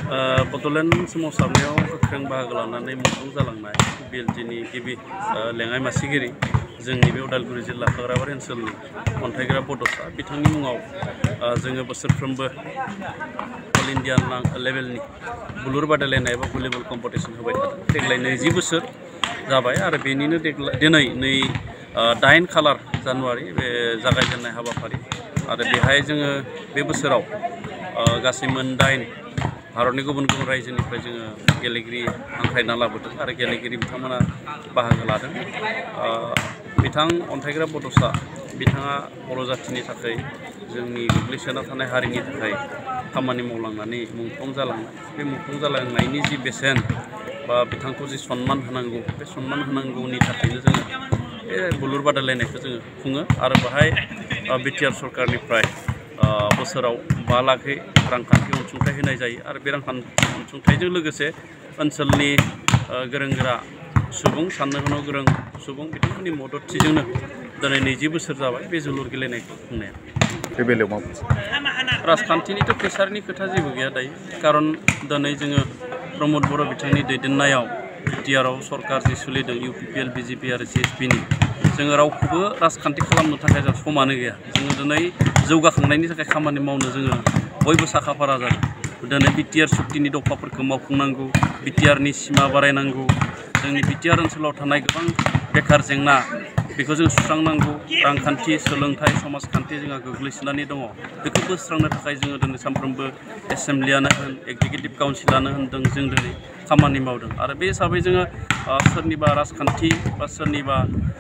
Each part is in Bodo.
बड'लेण्ड सोमावसारनायाव गोख्रों बाहागो लानानै मुंख्लं जालांनाय बिएलटिनि गिबि लेङाइ मासिगिरि जोंनि बे उदालगुरि जिल्ला खाग्राबारि ओनसोलनि अन्थाइग्रा बड'सा बिथांनि मुङाव जोङो बोसोरफ्रोमबो अल इन्डिया लेभेलनि बुलुर बादायलायनाय एबा भलिबल कम्पिटिसन होबाय थादों। देग्लाय 20 बोसोर जाबाय आरो बेनिनो दिनै 8 खालार जानुवारि बे जागायजेननाय हाबाफारि आरो बेहाय जोङो बे बोसोराव गासै 8 भारतनि गुबुन गुबुन रायजोनिफ्राय जोङो गेलेगिरि हांख्रायना लाबोदों आरो गेलेगिरि बिथांमोना बाहागो लादों। बिथां अन्थाइग्रा बड'सा बिथाङा बर' जाथिनि थाखाय जोंनि गोग्लैसोना थानाय हारिनि थाखाय खामानि मावलांनानै मुंख्लं जालांनाय बे मुंख्लं जालांनायनि जि बेसेन बा बिथांखौ जि सन्मान होनांगौ बे सन्मान होनांगौनि थाखायनो जोङो बे बुलुर बादायलायनायखौ जोङो खुङो आरो बेहाय बिटिआर सरकारनिफ्राय बोसोराव 5 लाखै रांखान्थि अनसुंथाइ होनाय जायो आरो बे रांखान्थि अनसुंथाइजों लोगोसे ओनसोलनि गोरों गोरा सुबुं साननो हनो गोरों सुबुं बिथांमोननि मददथिजोंनो दिनै 20 बोसोर जाबाय बे जोलुर गेलेनायखौ खुंनाया। बे बेलायाव मा राजखान्थिनिथ' प्रेसारनि खोथा जेबो गैया दायो, खारन दिनै जोङो प्रमद बर' बिथांनि दैदेननायाव बिटिआरआव सरकार जि सोलिदों इउपिपिएल बिजेपि आरो सिएसपिनि जोङो रावखौबो राजखान्थि खालामनो थाखाय जों समानो गैया। जोङो दिनै जौगाखांनायनि थाखाय खामानि मावनो जोङो बयबो साखाफारा जादों। दिनै बिटिआर सुक्तिनि दफाफोरखौ मावफुंनांगौ, बिटिआरनि सिमा बारायनांगौ, जोंनि बिटिआर ओनसोलाव थानाय गोबां बेकार जेंना बेखौ जों सुस्रांनांगौ, रांखान्थि सोलोंथाइ समाजखान्थि जोंहा गोग्लैसोनानै दङ बेखौ बोस्रांनो थाखाय जोङो दिनै सानफ्रोमबो एसेम्ब्लियानो होन एक्जिकिउटिभ काउन्सिलानो होनदों जों दिनै खामानि मावदों आरो बे हिसाबै जोङो सोरनिबा राजखान्थि बा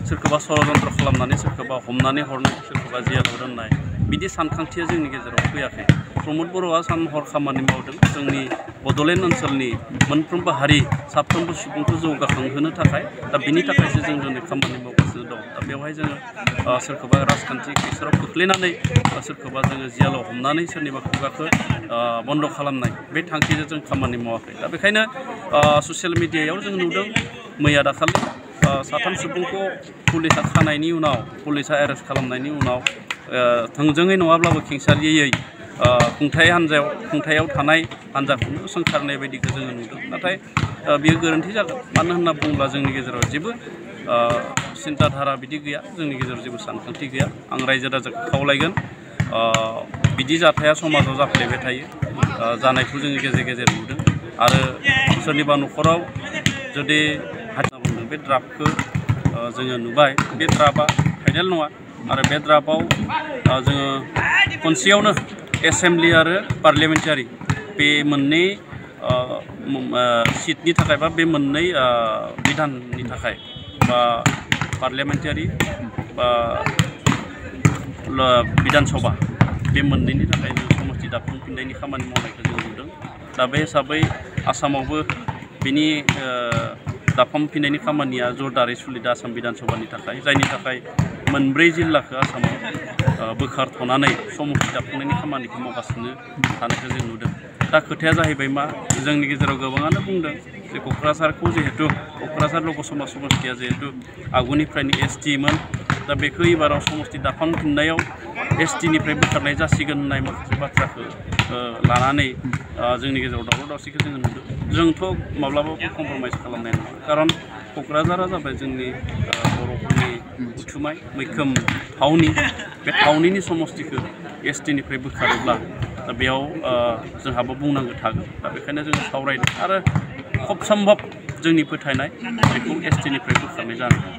सोरखौबा षड़यन्त्र खालामनानै सोरखौबा हमनानै हरनाय सोरखौबा जेलाव दोननाय बिदि सानखांथिया जोंनि गेजेराव फैयाखै। प्रमद बर'आ सान हर खामानि मावदों जोंनि बड'लेण्ड ओनसोलनि मोनफ्रोमबो हारि साफ्रोमबो सुबुंखौ जौगाखांहोनो थाखाय। दा बिनि थाखायसो जों दिनै खामानि मावगासिनो दं। दा बेवहाय जोङो सोरखौबा राजखान्थि खैसाराव खोख्लैनानै सोरखौबा जोङो जेलाव हमनानै सोरनिबा खुगाखौ बन्द' खालामनाय बे थांखिजों जों खामानि मावाखै। दा बेखायनो ससियेल मिडियायाव जों नुदों मैया दाखालि 3 सुबुंखौ पुलिसा खानायनि उनाव पुलिसा एरेस्ट खालामनायनि उनाव थोंजोङै नङाब्लाबो खेंसालियै खुंथायाव थानाय हान्जाखौनो सोंखारनाय बायदिखौ जोङो नुदों। नाथाय बेयो गोरोन्थि जागोन, मानो होनना बुङोब्ला जोंनि गेजेराव जेबो सिन्ताधारा बिदि गैया, जोंनि गेजेराव जेबो सानखांथि गैया। आं रायजो राजाखौ खावलायगोन बिदि जाथाया समाजाव जाफ्लेबाय थायो, जानायखौ जोङो गेजेर गेजेर नुदों आरो सोरनिबा न'खराव जुदि हान्जा बुंदों बे ड्राफ्टखौ जोङो नुबाय। बे ड्राफ्टआ फाइनेल नङा आरो बे ड्राफ्टआव जोङो खनसेयावनो एसेम्ब्लि आरो पार्लियामेन्टारि बे मोननै सिटनि थाखाय बा बे मोननै बिधाननि थाखाय बा पार्लियामेन्टारि बा बिधान सभा बे मोननैनि थाखाय जों समष्टि दाफुंफिननायनि खामानि मावनायखौ जों नुदों। दा बे हिसाबै आसामावबो बिनि दाफुंफिननायनि खामानिया जरदारै सोलिदों आसाम बिधान सभानि थाखाय, जायनि थाखाय 4 जिल्लाखौ आसामाव बोखारथ'नानै समष्टि दाफुंनायनि खामानिखौ मावगासिनो थानायखौ जों नुदों। दा खोथाया जाहैबाय मा, जोंनि गेजेराव गोबाङानो बुंदों जे क'क्राझारखौ जिहेतु क'क्राझार लकसभा समष्टिया जिहेतु आगुनिफ्रायनो एसटिमोन, दा बेखौ एबाराव समष्टि दाफुंफिननायाव एसटिनिफ्राय बोखारनाय जासिगोन होननाय माखासे बाथ्राखौ लानानै जोंनि गेजेराव दावराव दावसिखौ जोङो नुदों। जोंथ' माब्लाबाबो कमप्रमाइज खालामनाय नङा, खारन क'क्राझारा जाबाय जोंनि बर'फोरनि उथुमाय मैखोम थावनि। बे थावनिनि समष्टिखौ एसटिनिफ्राय बोखारोब्ला दा बेयाव जोंहाबो बुंनांगौ थागोन। दा बेखायनो जोङो सावरायदों आरो खोब सम्भब जोंनि फोथायनाय बेखौ एसटिनिफ्राय बोखारनाय जानांगौ।